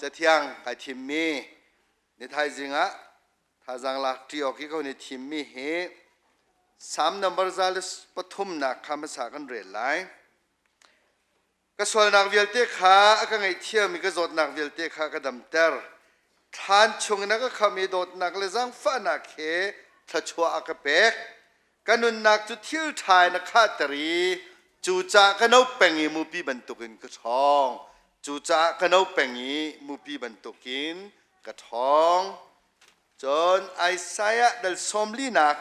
Cathiang kai thimmi ni thaizing ah thazaang lak ṭi awk i ka hun i thimmi hi Salm number 103 nak kha hmasa kan rel lai. Ka sualnak vialte kha a ka ngaihthiam i ka zawtnak vialte kha ka damter. Thlan chungin a ka kham i dawtnak le zaangfahnak he thluachuah a ka pek. Ka nunnak cu thil ṭha in a khahter i cucaah ka no peng i mupi bantukin ka ṭhawng. Cucaah ka no peng i mupi bantukin ka ṭhawng. Cun Isaiah dal 44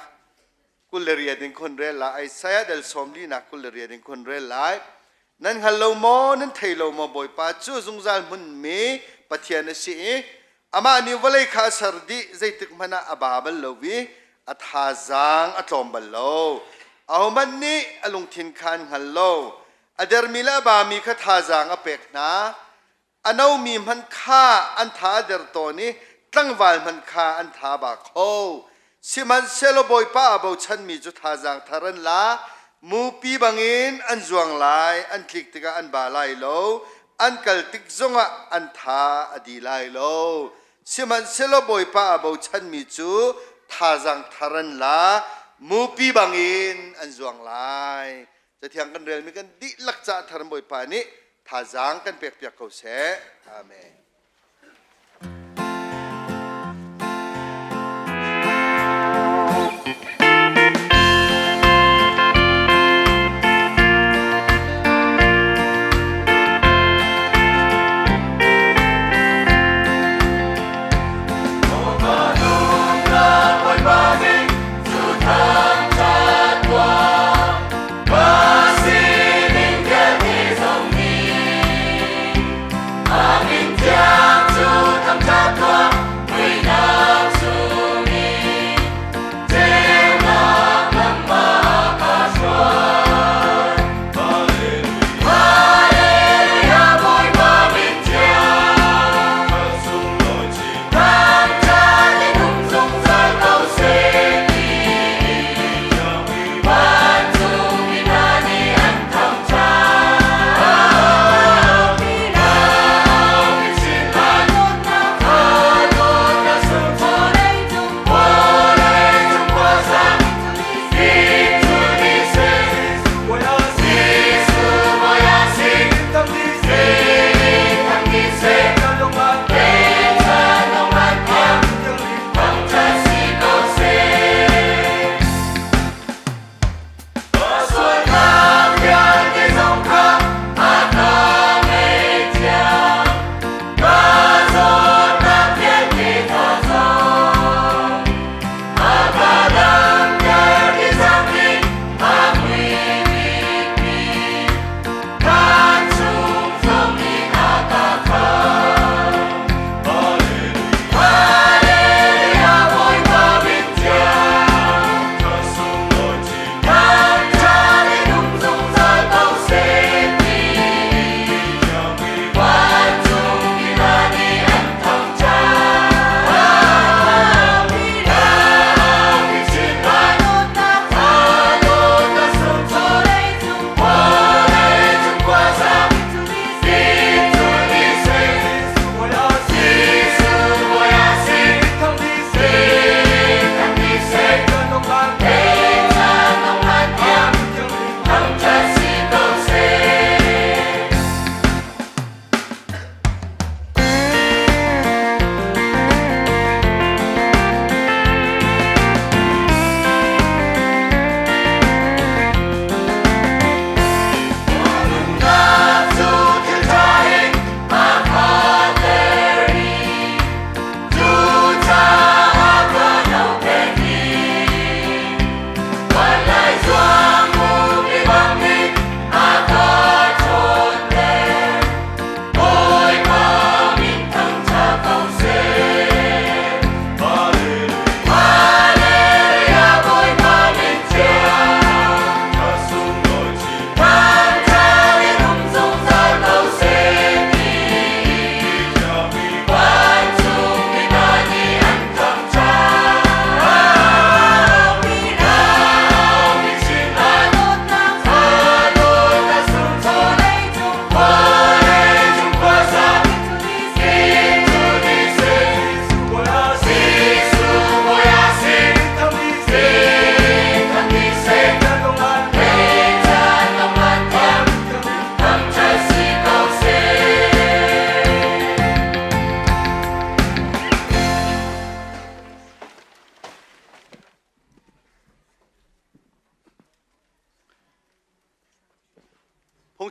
28 in khon rel lai. Isaiah dal 44 28 in khon rel lai. Nan hngal lo maw, nan thei lo maw, Bawipa cu zungzal hmunmi Pathian a si i amah nih vawlei kha a ser dih, zeitik hmanh ah a ba bal lo i a thazaang a tlawm bal lo. Ahohmanh nih a lungthin kha an hngal lo. A dermi le a bami kha thazaang a pek hna. A nomi hmanh kha an tha a der tawn i tlangval hmanh kha an tha ba kho. Sihmanhsehlaw Bawipa aa bochanmi cu thazaang thar an la, mupi bangin an zuang lai, an tlik tikah an ba lai lo, an kal tik zongah an tha a di lai lo. Sihmanhsehlaw Bawipa aa bochanmi cu thazaang thar an la, mupi bangin an zuang lai. Cathiang kan relmi kan dihlak caah thar Bawipa nih thazaang kan pekpiak ko seh. Amen. Bawipa nih cu thangṭhat tuah.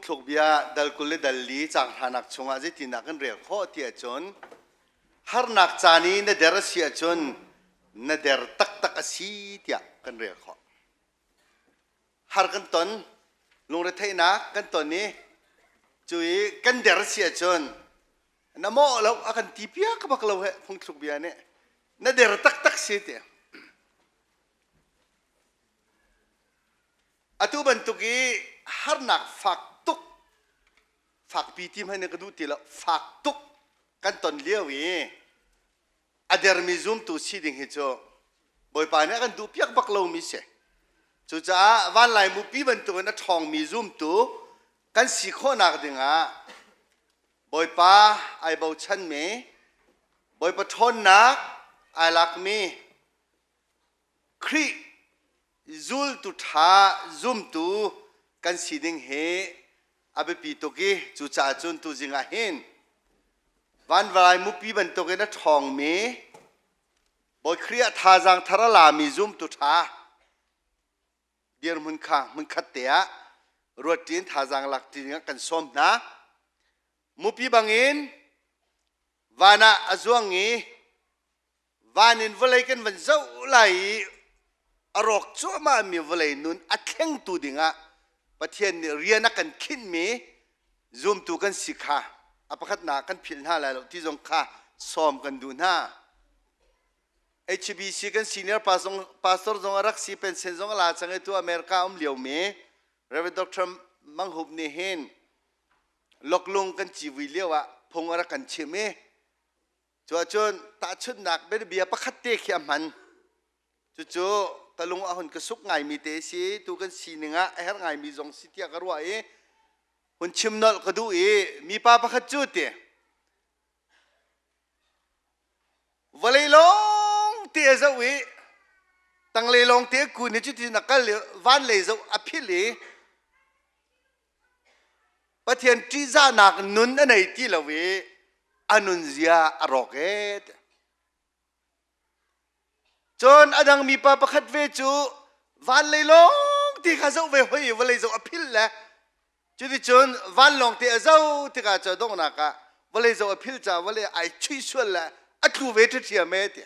Phungthluk bia dal 20 le dal li caang hranak chungah zeitindah kan rel khawh ti ahcun harnak caan i na der a si ahcun na der taktak a si tiah kan rel khawh. Har kan ton, lungretheihnak kan ton i cu i kan der a si ahcun na mawh lo a kan ti piak bak lo he phungthluk bia nih na der taktak si ti. Atu bantuk i harnak fak tuk, fakpi ti hmanh in ka duh ti lo, fak tuk kan ton lio i a dermi zumtu si ding hi cu Bawipa nih a kan duhpiak bak lomi si. Cucaah vanlai mupi bantukin a ṭhawngmi zumtu kan si khawhnak dingah Bawipa ai bochanmi, Bawipa ṭhawnnak ai lakmi Khrih zultu ṭha zumtu kan si ding hi a biapi tuk i cucaah cun tuzing ah hin vanvalai mupi bantukin a ṭhawngmi Bawi Khrih ah thazaang thar a lami zumtu ṭha dirhmun kha hmunkhat te ah ruat ṭin thazaang lak ṭi dingah kan sawm hna. Mupi bangin van ah a zuang i Van in vawlei kan van zoh lai i a rawk cuahmahmi vawlei nun a thlengtu dingah Pathian nih rian a kan khinhmi zumtu kan si kha a pakhatnak kan philh hna lai lo ti zong kha sawm kan duh hna. HBC kan senior pastor zong a rak si pension zong a la cang i tu America um liomi Reverend Dr. Mang Hup nih hin loklung kan civui lio ah phung a rak kan chimh i Cuahcun tahchunhnak bianabia pakhat te khi a hman. Cucu ka lung a hun ka suk ngaimi te si, tu kan sining ah a herh ngaimi zong si tiah ka ruah i hun chim nolh ka duh i mipa pakhat cu ti vawlei lawng te a zoh i tanglei lawng te kun i cutin a kal i van lei zoh a philh i Pathian ṭihzahnak nun a nei ti lo i a nunzia a rawk ee. Cun a dang mipa pakhat ve cu van lei lawng ti kha zoh ve hoi i vawlei zoh a philh le cuticun vanlawng te a zoh tikah cu donghnak ah vawlei zoh a philh caah vawlei ai chuih sual le a tlu ve ṭhiṭhiam ee ti.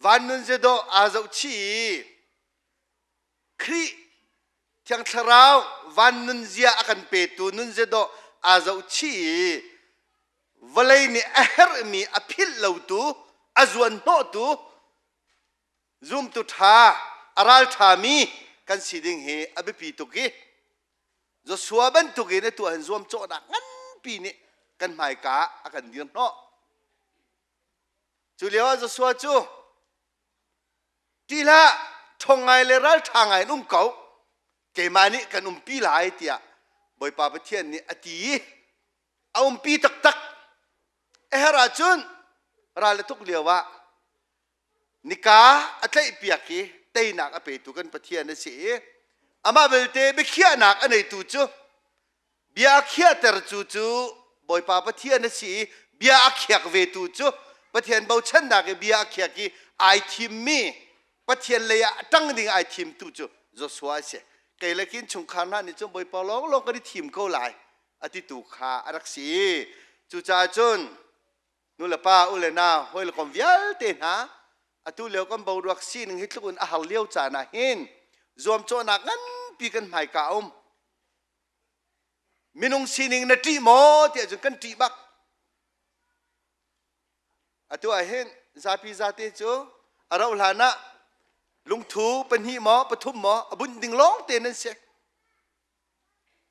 Van nun zeidawh aa zohchih i Khrih Thiang Thlarau van nunzia a kan petu nun zeidawh aa zohchih i vawlei nih a herhmi a philh lotu a zuanhnawhtu zumtu ṭha a ralṭhami kan si ding hi a biapi tuk i Joshua bantukin atu ah hin zuamcawhnak nganpi nih kan hmaika a kan dirhnawh. Cu lioah Joshua cu ṭih hlah, ṭhawng ngai le ralṭha ngai in um ko, keimah nih kan umpi lai tiah Bawipa Pathian nih a ti i a umpi taktak. A herh ahcun ral a tuk lioah nika a tlaihpiak i teinak a petu kan Pathian a si i amah belte biakhiahnak a neitu cu Bia a khiahter cu cu Bawipa Pathian a si i bia a khiak vetu cu Pathian bochannak i bia a khiak i ai thimmi Pathian lei ah ṭang ding ai thimtu cu Joshua a si. Kei le kin chungkhar hna nih cun Bawipa lawnglawng kan i thim ko lai a titu kha a rak si. Cucaah cun nu le pa u le nau hawi le kom vialte hna atu lio kan boruak sining hi tluk in a har lio caan ah hin zuamcawhnak nganpi kan hmaika a um. Minung sining na ṭih maw tiah cun kan ṭih bak. Atu ah hin zapi zate cu a rauh hlan ah lungthu pahnih maw pathum maw a bunh ding lawng te nan si.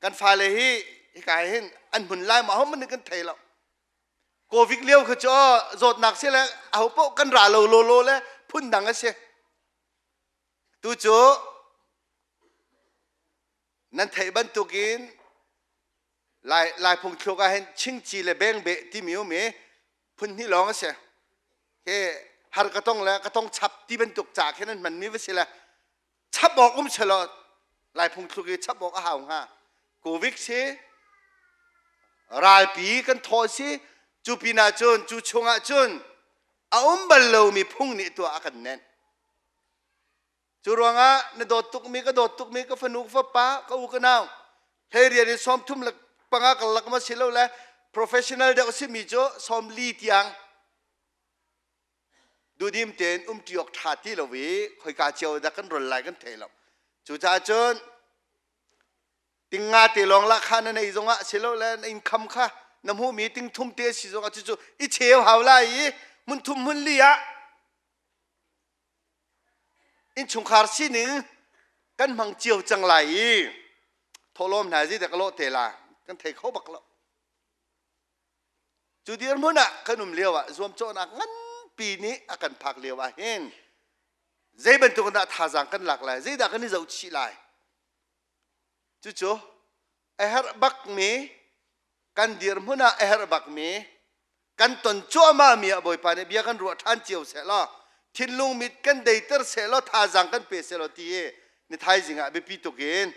Kan fale hi hika hin an hmun lai maw hohmanh nih kan thei lo. Covid lio kha cu zawtnak si le aho paoh kan ra lo lawlaw le phundang a si. Tu cu Nan theih bantukin Lai, Lai phungthluk ah hin chingci le bengbeh timi um i phun hnih lawng a si. Hi har ka tong le ka tong chap ti bantuk ca khin an hmanmi va si le chap awk um selaw Lai phungthluk i chap awk a hau hnga. Covid si ralpi kan thaw si cu pinah cun cu chungah cun a um bal lomi phung nih tuah a kan nenh. Cu ruangah na dawt tukmi ka dawt tukmi ka fanu ka fapa ka u ka nau hlei rian in 35 karlak ma si lo le professional deuh a simi cu 40 tiang duhdim tein umṭi awk ṭha ti lo i khoika cio dah kan rol lai kan thei lo. Cucaah cun tinga te lawng lah kha na nei zongah si lo le na income kha na hmuhmi ting thum te si zongah cucu i cheu hau lai i hmun thum hmun li ah innchungkhar sining kan hmang cio cang lai i thawhlawm hna zei dah ka lawh te la kan thei kho bak lo. Cu dirhmun ah kan um lio ah zuamcawhnak nganpi nih a kan phak lio ah hin zei bantuk dah thazaang kan lak lai, zeidah kan i zohchih lai? Cucu a herh bakmi kan dirhmun ah a herh bakmi kan ton cuahmahmi ah Bawipa nih bia kan ruah ṭhan cio seh law thinlung mit kan deiter seh law thazaang kan pe seh law ti i ni thaizing ah biapi tuk in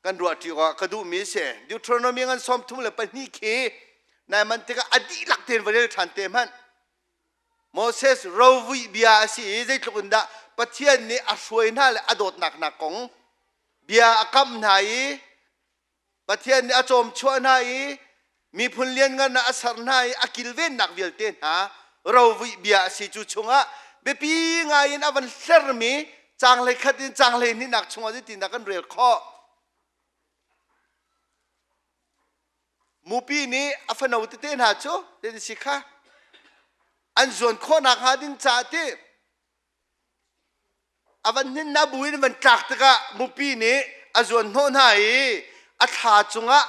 kan ruah ṭi awk ka duhmi a si. Deuteronomy ngan 32 khi nai man tikah a dihlak tein va rel ṭhan te hmanh. Moses rovuih bia a si i zeitluk in dah Pathian nih a hruai hna le a dawtnak hna kong bia a kamh hna i Pathian nih a cawmchuah hna i miphun lianngan ah a ser hna i a kilvennak vialte hna rovuih bia a si. Cu chungah biapi ngai in a van hlermi caang khat in caang hlei hnihnak chungah zeitindah kan rel khawh? Mupi nih a fano tete hna cu zei si kha an zuan khawhnak hnga ding caah ti A van hnin na bu in van tlak tikah mupi nih a zuan hnawh hna i a thla cungah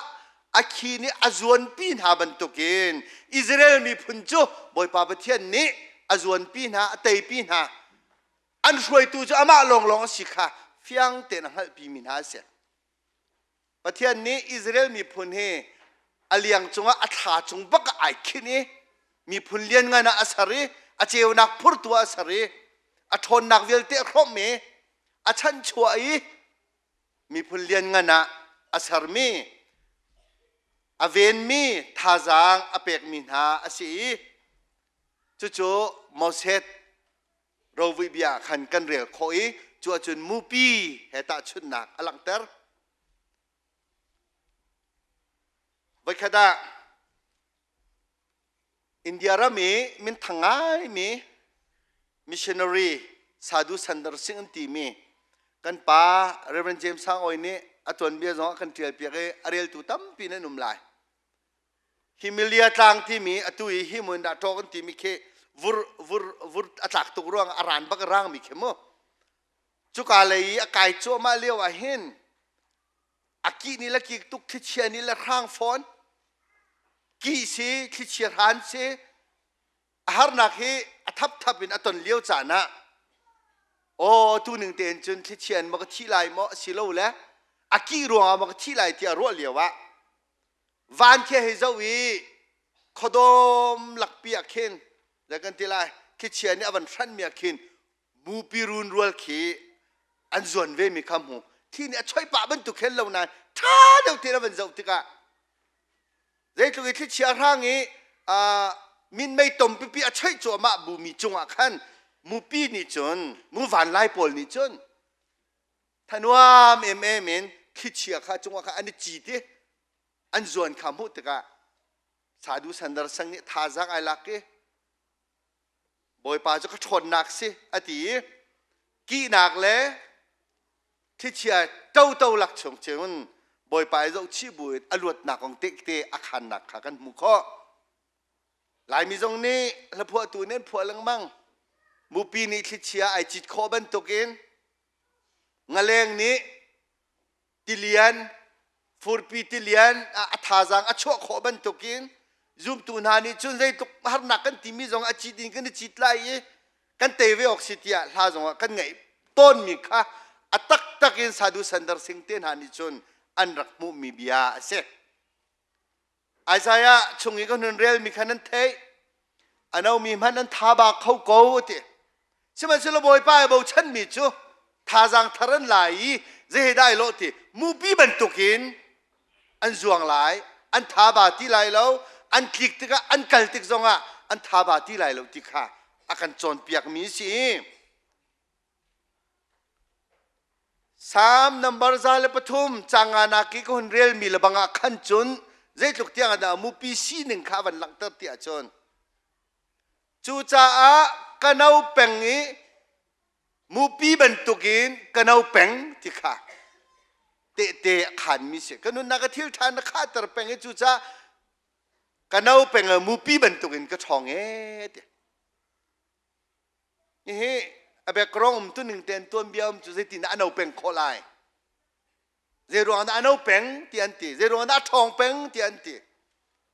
a khi nih a zuanpi hna bantukin Israel miphun cu Bawipa Pathian nih a zuanpi hna, a teipi hna. An hruaitu cu amah lawnglawng a si kha fiang tein a hngalhpimi hna a si. Pathian nih Israel miphun hi a liang cungah a thla cung bak ah ai khinh i miphun lianngan ah a ser i a ceunak phurtu ah a ser i a ṭhawnnak vialte a hrawmh i a chanchuah i miphun lianngan ah a sermi a venmi thazaang a pekmi hna a si i cucu Moses rovuih bia ah khan kan rel khawh i cu ahcun mupi he tahchunhnak a langhter. Voikhat ah India ram i minthang ngaimi missionary Sadhu Sandar Singh an timi kan pa Reverend James Sang Oi nih a tuanbia zong a kan ṭialpiak i a reltu tampi nan um lai. Himalaya tlang timi atu i hi mun dah ṭawk an timi khi vur vur vur a tlak tuk ruang a ran bak a rangmi khi mu cuka lei i a kai cuahmah lio ah hin a kih ni le kik tuk thlichia ni le hrang fawn kih si thlichia hran si a harnak hi a thapthap in a ton lio caan ah aw tu ning tein cun thlichia in maw ka thih lai maw asilo le a kih ruangah maw ka thih lai tiah ruah lio ah van khi hei zoh i khuadawm lakpi ah khin zei kan ti lai thlichia nih a van hranmi ah khin mupi run rual khi an zuan ve mi kha hmu thi nih a choih pah bantuk khin lo nain ṭha deuh tein a van zoh tikah zeitluk i thlichia hrang i minmei tom pipi a choih cuahmah bu mi cungah khan mupi nih cun mu vanlai pawl nih cun thanuam emem in thlichia kha cungah kha an i cit i an zuan kha hmuh tikah Sadhu Sandar Sang nih thazaang ai lak i Bawipa cu ka ṭhawnnak si a ti i kihnak le thlichia ṭoto lak chung cun Bawipa i zohchih buin a luatnak kong tehte a khannak kha kan hmuh khawh. Laimi zong nih hlaphuahtu nih an phuah lengmang. Mupi nih thlichia ai cit khawh bantukin ngaleng nih tilian furpi tilian a thazaang a chuah khawh bantukin zumtu hna nih cun zeitluk harnak kan timi zong a cit in kan i cit lai i kan tei ve awk si tiah hla zongah kan ngaih tawnmi kha a taktak in Sadhu Sandar Singh te hna nih cun an rak hmuhmi bia a si. Isaiah chung i kan hun relmi kha nan theih. A nomi hmanh an thaba kho ko ti. Sihmanhsehlaw Bawipa i bochanmi cu thazaang thar an lai i zei dai lo ti mupi bantukin an zuang lai, an thaba ti lai lo, an tlik tikah an kal tik zongah an thaba ti lai lo ti kha a kan cawnpiakmi si. Salm number 103 canganak i ka hun relmi le bang ah khan cun zeitluk tiang ah dah mupi sining kha a van langhter ti ahcun, cucaah ka no peng i mupi bantukin ka no peng ti kha tehte a khanmi si. Ka nunnak a thil ṭha na khahter peng i cucaah ka no peng i mupi bantukin ka ṭhawng ee ti. Hihi a background um tu ning ten tuanbia um cu zeitin dah a no peng khawh lai? Zei ruang dah a no peng ti an ti? Zei ruang dah a ṭhawng peng ti an ti?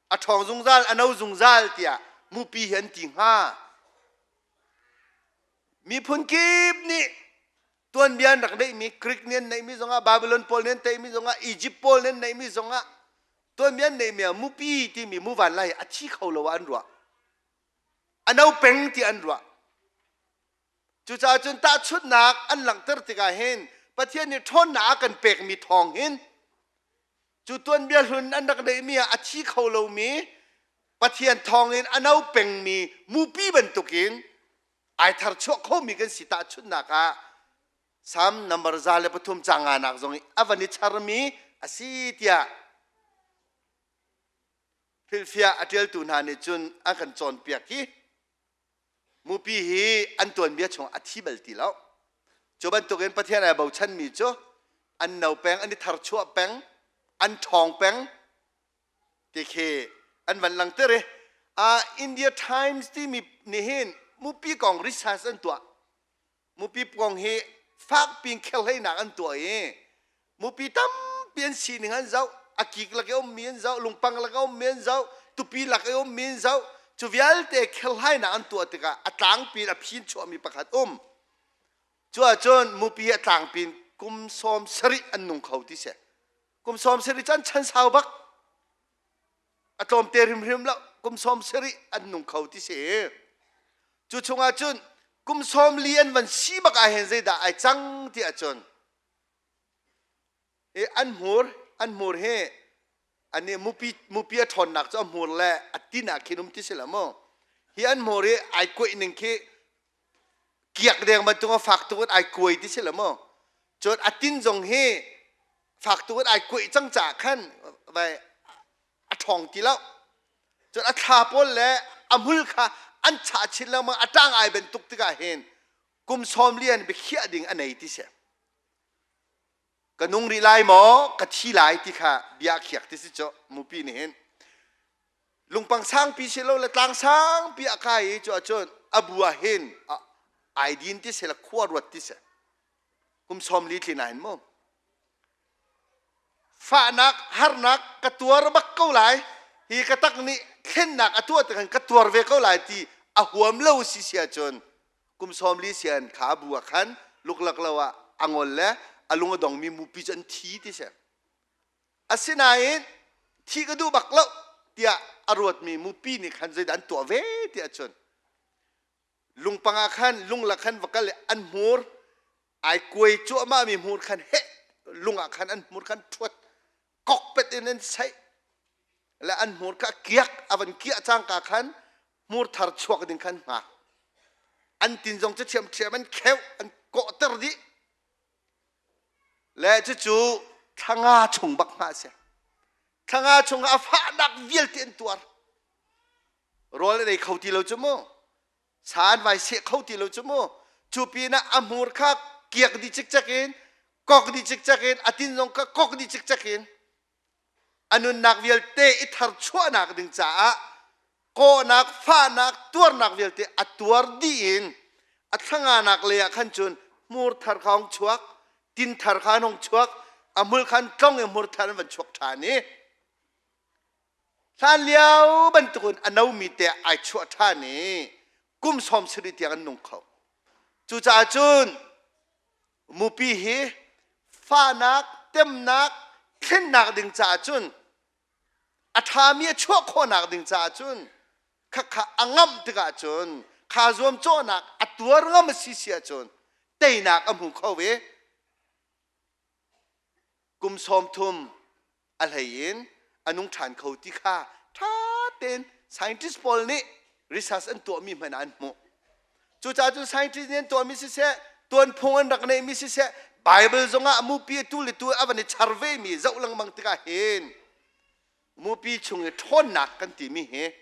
A ṭhawng zungzal, a no zungzal tiah mupi hi an ti hnga. Miphun kip nih tuanbia an rak neihmi, Greek nih an neihmi zongah, Babylon pawl nih an teimi zongah, Egypt pawl nih an neihmi zongah tuanbia an neihmi ah mupi timi muvan lai a thi kho lo ah an ruah. A no peng ti an ruah. Cucaah cun tahchunhnak an langhter tikah hin Pathian nih ṭhawnnak a kan pekmi thawng hin cu tuanbia hlun an rak neihmi ah a thi kho lomi Pathian thawngin a no pengmi mupi bantukin ai tharchuah khomi kan si. Tahchunhnak ah Salm number 103 caang nganak zong i a van i charmi a si tiah Hrilhfiah a ṭialtu hna nih cun an kan cawnpiak hi mupi hi an tuanbia chung a thi bal ti lo. Cu bantukin Pathian ai bochanmi cu an no peng, an i tharchuah peng, an ṭhawng peng ti khi an van langhter i India Times timi nih hin mupi kong research an tuah. Mupi kong hi fakpi in kherhleinak an tuah i mupi tampi an sining an zoh, a kik lak i ummi an zoh, lungpang lak i ummi an zoh, tupi lak i ummi an zoh. Cu vialte kherhlainak an tuah tikah a tlangpi in a phin chuahmi pakhat um. Cu ahcun mupi a tlangpi in kum 70 an nung kho ti si. Kum 70 cu an chan sau bak. A tlawmte hrimhrim lo, kum 70 an nung kho ti si. Cu chungah cun kum 40 an van si bak ah hin zeidah ai cang ti ahcun hi an hmur an hmur hi ani mupi mupi a ṭhawnnak cu a hmur le a tin ah khin um ti si lo mu. Hi an hmur hi ai kuaih ning khi kiak deng bantuk a fak tuk in ai kuai ti si lo mu. Cun a tin zong hi fak tuk in ai kuaih cang caah khan vai a ṭhawng ti lo. Cun a thla pawl le a hmul kha an chah chin lengmang, a ṭang ai bantuk tikah hin kum 40 an biakhiah ding a nei ti si. Ka nung rih lai maw, ka thi lai ti kha bia a khiak ti si cu. Mupi nih hin lungpang sangpi si lo le tlang sangpi a kai i cu ahcun a bu ah hin ai din ti si le khua ruat ti si. Kum 40 tlin ah hin mu fahnak harnak ka tuar bak ko lai, hi ka tak nih thlennak a tuah tikhan ka tuar ve ko lai ti a huam lo si si ahcun kum 40 sian kha bu ah khan luklak lo ah a ngol le a lung a dongmi mupi cu an thi ti si. Asinain thi ka duh bak lo tiah a ruatmi mupi nih khan zeidah an tuah ve ti ahcun lungpang ah khan lunglak khan va kal i an hmur ai kuai cuahmahmi hmur khan heh lung ah khan an hmur khan ṭhuat kokpet in an saih le an hmur kha kiak a van kiah cangka khan hmur thar chuak ding khan hngak. An tin zong cu ṭhiamṭhiam an kheuh, an kawhter dih le cucu thla nga chung bak hngah a si. Thla nga chung ah a fahnak vialte an tuar. Rawl an ei kho ti lo cu mu, sa an vai seh kho ti lo cu mu. Cu pinah a hmur kha kiak dih cikcek in, kok dih cikcek in, a tin zong kha kok dih cikcek in a nunnak vialte i tharchuahnak ding caah kawhnak, fahnak, tuarnak vialte a tuar dih in a thlanganak lei ah khan cun hmur thar kha hong chuak, tin thar kha an hong chuak, a hmul khan tlong i hmur thar an van chuak ṭhan i hlan lio bantukin a nomi te ai chuah ṭhan i kum 70 tiang an nung kho. Cucaah cun mupi hi fahnak, temnak, thlennak ding caah cun a ṭhami a chuah khawhnak ding caah cun khakha a ngamh tikah cun kha zuamcawhnak a tuar ngam a si si ahcun teinak a hmu kho ve. Kum 30 a hlei in a nung ṭhan kho ti kha ṭha tein scientist pawl nih research an tuahmi hmanh ah an hmuh. Cucaah cun scientist nih an tuahmi siseh, tuanphung an rak neihmi siseh, Bible zongah mupi tu le tu a van i char ve mi zoh lengmang tikah hin mupi chung i ṭhawnnak kan timi hi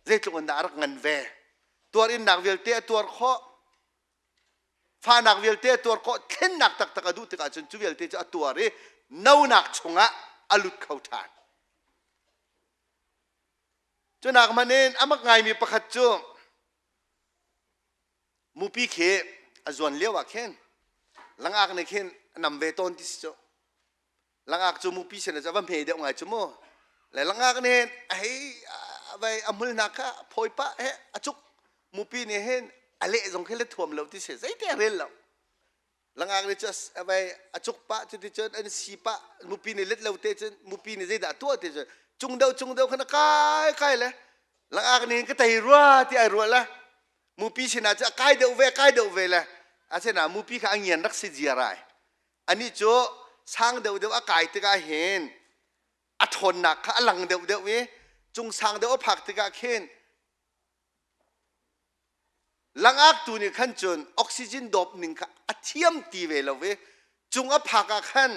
zeitluk in dah a rak ngan ve. Tuar innak vialte a tuar khawh, fahnak vialte a tuar khawh, thlennak taktak a duh tikah cun cu vialte cu a tuar i nonak chungah a lut kho ṭhan. Cunak hmanh in a mak ngaimi pakhat cu mupi khi a zuan lio ah khin langak nih khin a nam ve tawn ti si cu. Langak cu mupi sin ah va hme deuh ngai cu mu. Le langak nih a hei vai a hmul hna kha phawi pah he a cuk mupi nih hin a leh zong khi le thuam lo ti si zeite a rel lo. Langak nih cu a vai a cuk pah cuti cun an si pah mupi nih let lo te cun mupi nih zeidah tuah ti cun cung deuh cung deuh khan a kai kai le langak nih ka tei rua ti ai ruah le mupi sinah cu a kai deuh ve kai deuh ve le asinain mupi kha a ngian rak si ziar ai anih cu sang deuhdeuh a kai tikah hin a ṭhawnnak kha a lang deuhdeuh i cung sang deuh a phak tikah khin langak tu nih khan cun oxygen dawp ning kha a thiam ti ve lo i cung a phak ah khan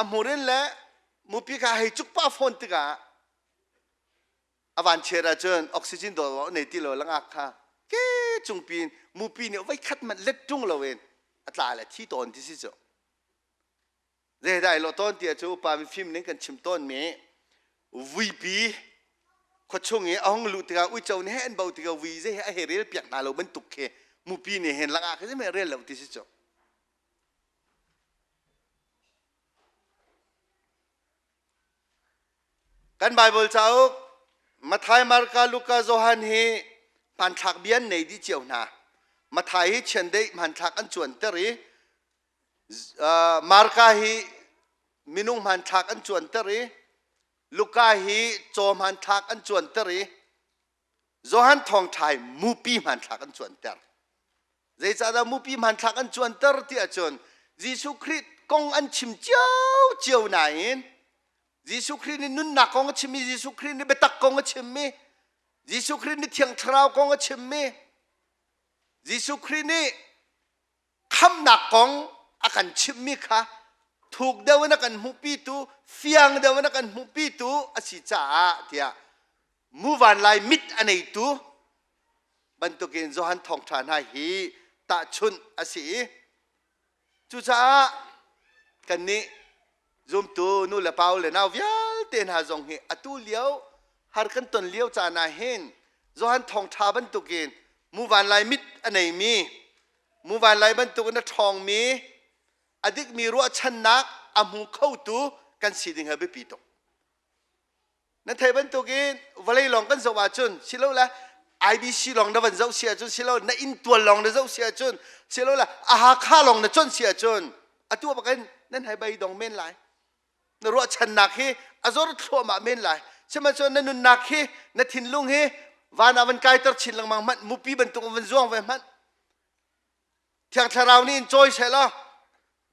a hmur in le mupi kha hei cuk pah fawn tikah A vanchiat ahcun oxygen dawr nei ti lo langak kha ke cungpi in mupi nih voikhat hmanh let ṭung loin a tla le thi tawn ti si cu. Zeidah ai lawh tawn ti cu upa mifim ning kan chim tawnmi vuipi khuachung i a hung luh tikah uico nih he an bo tikah vui zei he a hei rel piak hna lo bantuk khi mupi nih hin langak hi mei rel lo ti si cu. Kan Baibal cauk Matthai, Marka, Luka, Johan hi hmanthlak bia an nei dih cio hna. Matthai hi chiandeih hmanthlak an cuanter i Marka hi minung hmanthlak an cuanter i Luka hi caw hmanthlak an cuanter i Johan thawngṭha hi mupi hmanthlak an cuanter. Zeicahdah mupi hmanthlak an cuanter ti ahcun Jesuh Khrih kong an chim cio nain Jesuh Khrih nih nunnak kong a chimmi, Jesuh Khrih nih biatak kong a chimmi, Jesuh Khrih nih Thiang Thlarau kong a chimmi, Jesuh Khrih nih khamhnak kong a kan chimhmi kha thuk deuh in a kan hmuhpitu fiang deuh in a kan hmuhpitu a si caah tiah muvan lai mit a neitu bantukin Johan thawngṭha hna hi tahchunh a si i cucaah kannih zumtu nu le pa le nau vialte hna zong hi atu lio har kan ton lio caan ah hin Johan thawngṭha bantukin muvan lai mit a neimi muvan lai bantukin a ṭhawngmi a dikmi ruahchannak a hmu khotu kan si ding hi biapi tuk. Nan theih bantukin vawlei lawng kan zoh ahcun silole IBC lawng na van zoh si ahcun silole na inntual lawng na zoh si ahcun silole a Hakha lawng na conh si ahcun atu bakin nan hei bei dong men lai. Na ruahchannak hi a zor thluahmah men lai. Sihmanhsehlaw na nunnak hi na thinlung hi van ah van kaiter chin lengmang hmanh mupi bantuk van zuang ve hmanh Thiang Thlarau nih in cawi seh law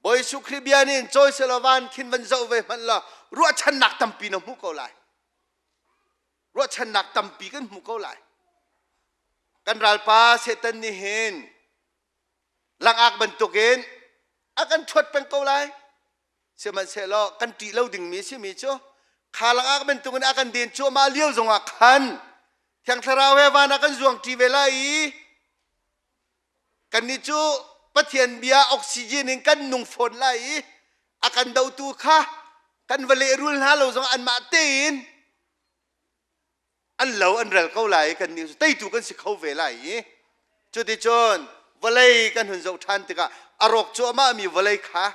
Bawi Jesuh Khrih bia nih in cawi seh law van khin van zoh ve hmanh law ruahchannak tampi na hmuh ko lai. Ruahchannak tampi kan hmu ko lai. Kan ralpa Satan nih hin langak bantukin a kan ṭhuat peng ko lai. Sihmanhsehlaw kan ṭih lo dingmi simi cu kha langak bantukin a kan den cuahmah lio zongah khan Thiang Thlarau he van ah kan zuang ṭi ve lai i Kannih cu Pathian bia oxygen in kan nung fawn lai i a kan dotu kha kan va lehrul hna lo zong anmah tein an lo an rel ko lai i kannih cu teitu kan si kho ve lai i cuticun vawlei kan hun zoh ṭhan tikah a rawk cuahmahmi vawlei kha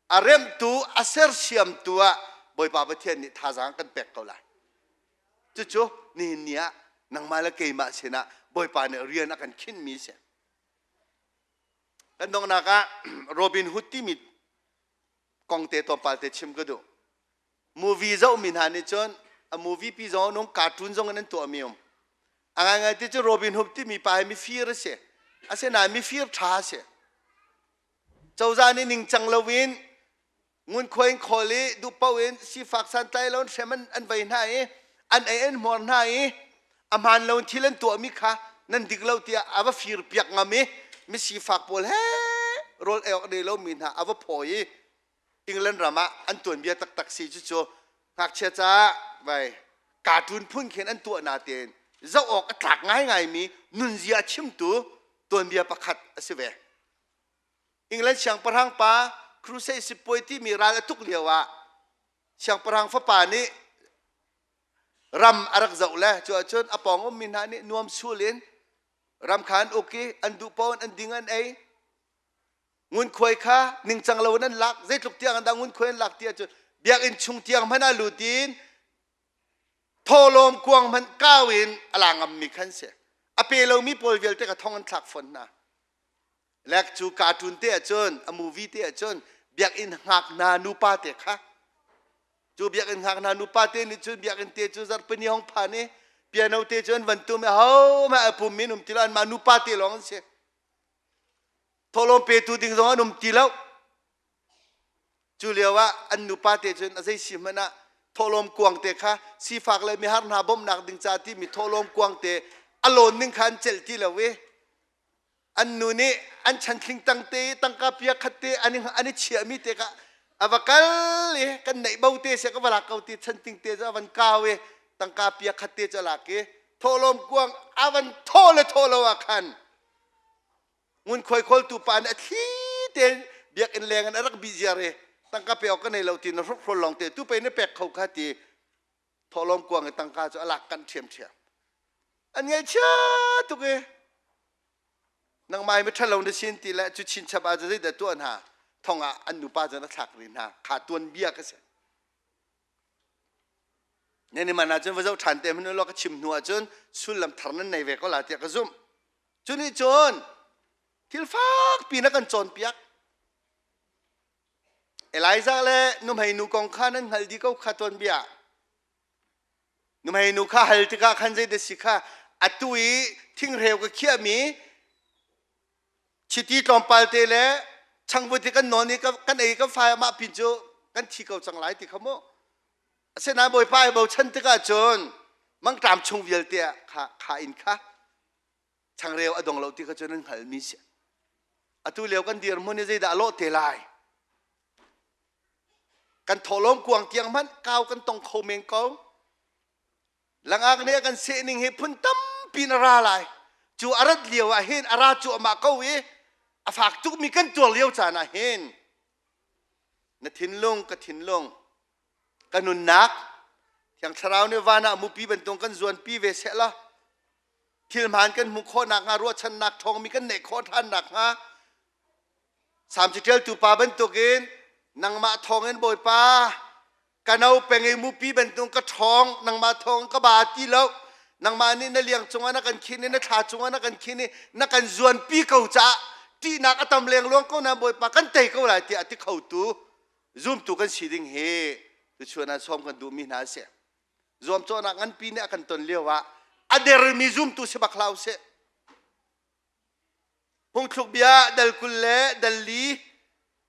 a remhtu a sersiamtu ah Bawipa Pathian nih thazaang kan pek ko lai. Cucu nihin ni ah nangmah le keimah sinah Bawipa nih rian a kan khinhmi a si. Kan donghnak ah Robin Hood timi kong te tlawmpal te chim ka duh. Movie zohmi hna nih cun a movie pi zong an um, cartoon zong in an tuahmi um. A ngaingai ti cu Robin Hood timi pa hi mifir a si. Asinain mifir ṭha a si. Cozah nih ningcang loin ngunkhuai in khawl i duhpaoh in sifak santlai lo in hrem an vei hna i an ei an hmuar hna i a hmaan lo in thil an tuahmi kha nan dik lo tiah a va fir piak ngam i misifak pawl he rawl ei awk nei lomi hna a va phawi i England ram ah an tuanbia taktak si. Cucu ngakchia caah vai cartoon phun khin an tuah na tein zoh awk a tlak ngaingaimi nunzia a chimtu tuanbia pakhat a si ve. England siangpahrang pa Crusade sipuai timi ral a tuk lio ah siangpahrang fapa nih ram a rak zoh le cu ahcun a pawng ummi hna nih nuam sul in ram kha an uk i an duh paoh in an ding an ei. Ngunkhuai kha ningcang lo in an lak. Zeitluk tiang an dah ngunkhuai an lak ti ahcun biakinn chung tiang hmanh ah lut in thawhlawm kuang hmanh kau in a la ngammi khan si. A pe lomi pawl vialte kha thong an thlak fawn hna. Lek cu cartoon te ahcun, a movie te ahcun biakinn hngak hna nupa te kha, cu biakinn hngak hna nupa te nih cun biakinn te cu zarhpini hong phan i piano te cu an van tum i ho hmanh a pum min um ti lo, anmah nupa te lawng an si. Thawhlawm petu ding zong an um ti lo. Cu lio ah an nupa te cun a zei si hmanh ah thawhlawm kuang te kha, sifak le mihar hna bawmhnak ding ca timi thawhlawm kuang te a lawn ning kha an celh ti lo i an nu nih an chanthling tang te tangka pia khat te an an i chiahmi te kha a va kal i, kan neih bo te se ka va lak ko ti, chanting te cu a van kau i tangka pia khat te cu a lak i thawhlawm kuang a van thaw le thaw lo ah khan ngunkhuai khawltu pa nih a thli tein biakinn leng in a rak bih ziar i, tangka pe awk ka nei lo ti na hrukhrol lawng te tu pe na pek kho kha ti, thawhlawm kuang i tangka cu a lak kanh ṭhiamṭhiam. An ngaihchia tuk i, nangmah hi miṭhalo na sin ti le cu chinchap ah zeidah tuah hna, thong ah an nupa cu na thlak rih hna kha. Tuanbia ka si. Nan i man ahcun va zoh ṭhan te hmanh law ka chim hnu ahcun sullam thar nan nei ve ko la tiah ka zumh. Cu nih cun thil fakpi na kan cawnpiak. Elijah le nuhmei nu kong kha nan hngalh dih ko kha tuanbia. Nuhmei nu kha hal tikah khan zeidah si kha, atu i thingreu ka khiahmi chiti tlawmpal te le changvut hi kan nawn i kan ei kan fai, mah pin cu kan thi ko cang lai ti kha mu. Asinain Bawipa i bochan tikah cun mangṭam chung vialte ah kha kha in kha changreu a dong lo ti kha cu nan hngalhmi si. Atu lio kan dirhmun hi zeidah a lawh te lai? Kan thawhlawm kuang tiang hmanh kau kan tong kho men ko. Langak nih a kan seh ning hi phun tampi in a ra lai. Cu a rat lio ah hin, a ra cuahmah ko i a fak tukmi kan tuar lio caan ah hin na thinlung, ka thinlung, ka nunnak Thiang Thlarau nih van ah mupi bantuk kan zuanpi ve seh law thil hmaan kan hmuh khawh nakhnga, ruahchannak ṭhawngmi kan neih khawh ṭhan nakhnga, Salm caṭialtu pa bantukin nangmah thawngin Bawipa ka no peng i mupi bantuk ka ṭhawng, nangmah thawng ka ba ti lo, nangmah nih na liang cungah na kan khin i na thla cungah na kan khin i na kan zuanpi ko caah ṭihnak a tam lengluang ko na Bawipa kan tei ko lai tiah a ti khotu zumtu kan si ding hi tuchuan ah sawm kan duhmi hna a si. Zuamcawhnak nganpi nih a kan ton lio ah a dermi zumtu si bak hlah usih. Phungthluk bia dal 20 le dal 4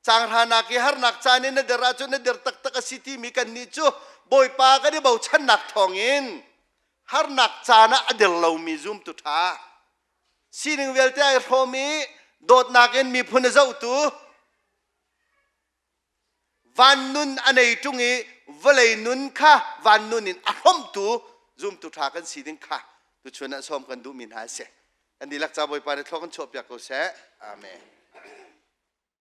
caang hranak i harnak caan in na der ahcun na der taktak a si timi kannih cu Bawipa kan i bochannak thawngin harnak caan ah a der lomi zumtu ṭha, sining vialte ai hrawm i dawtnak in miphun a zohtu, van nun a nei ṭung i vawlei nun kha van nun in a hrawmhtu zumtu ṭha kan si ding kha tuchun ah sawm kan duhmi hna a si. Kan dihlak ca Bawipa nih thlua kan chuahpiak ko seh. Amen.